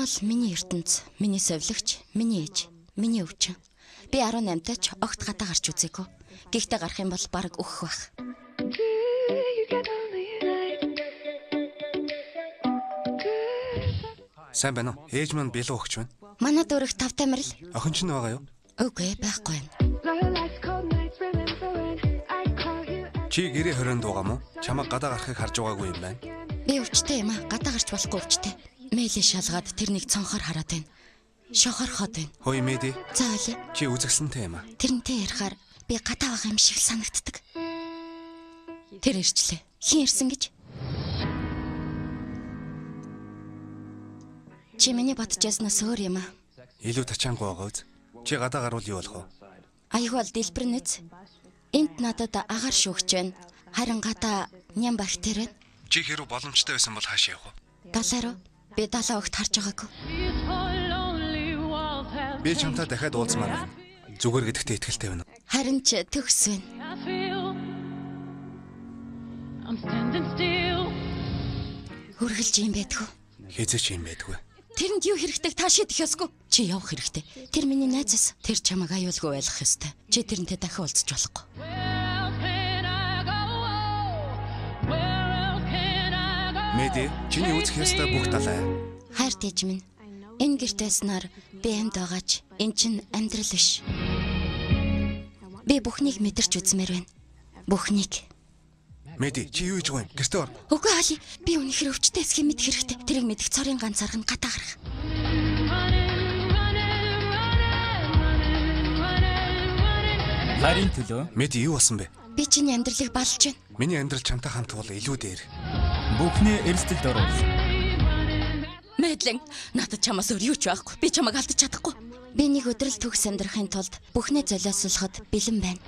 Энэ бол миний ертөнц, миний совилогч, миний ээж, миний өвчин. Би 18 тач огт гадаа гарч үзээгүй. Гэхдээ гарах юм бол бараг өөхөх байх. Сайн байна уу? Ээж маань бэлэн өгч байна. Манай дөрөх тавтай морил. Охин чинь байгаа юу? Үгүй байхгүй байна. Чи гэрээ хорионд байгаа мó? Чамайг гадаа гарахыг харж байгаагүй юм байна. Би өвчтэй юм аа. Гадаа гарч болохгүй өвчтэй. Мэйли шалгаад тэрнийг цонхоор хараад байна. Шохорхоод байна. Хөөе Мэди, За ойлаа. чи үзэгсэнтэй юм аа. Тэрнтэй ярихаар би гадаа байгаа юм шиг л санагддаг. Тэр ирчлээ. Хин ирсэн гэж? Чи миний бодож яснаас өөр юм аа. Илүү тачаангүй байгаа үз. Чи гадаа гарвал юу болох вэ? Аягүй бол дэлбэр нэз. Энд надад агаар шүүгч байна. Харин гадаа ням бактери байна. Чи хэрв боломжтой байсан бол хаашаа явах вэ? Далай руу. Би далай огт харж байгаагүй. Би чамтай дахиад уулзмаар байна. Зүгээр гэдэгтээ итгэлтэй байна. Харин ч төгс байна. I'm standing still. Үргэлж юм байдгүй. Хизээч юм байдгүй. Тэрэнд юу хэрэгтэйг та шийдэх ёсгүй. Чи явах хэрэгтэй. Тэр миний найз эс. Тэр чамайг аюулгүй байлгах ёстой. Чи тэрнтэй дахин уулзч болохгүй. Where else can I go? Where else can I go? Мэди, чиний үзэх ёстой бүх далай. Хайрт ээж минь. Энэ гэрт байснаар би амьд байгаач эн чинь амьдрал биш. Би бүхнийг мэдэрч үзмээр байна. Бүхнийг. Мэди, чи юу хийж байгаа юм? Гэртээ ор. Үгүй Али, би үнэхээр өвчтэй эсхийг мэдэх хэрэгтэй. Тэрийг мэдэх цорын ганц арга нь гадаа гарах. Running, running, running, running, running, running. Хайрын төлөө Мэди, юу болсон бэ? Би чиний амьдралыг балж байна. Миний амьдрал чамтай хамт бол илүү дээр. бүхний эрсдэлд оруул. Мэдлэн, надад чамаас өөр юу ч байхгүй. Би чамайг алдаж чадахгүй. Би нэг өдөр л төгс амьдрахын тулд бүхнээ золиослоход бэлэн байна.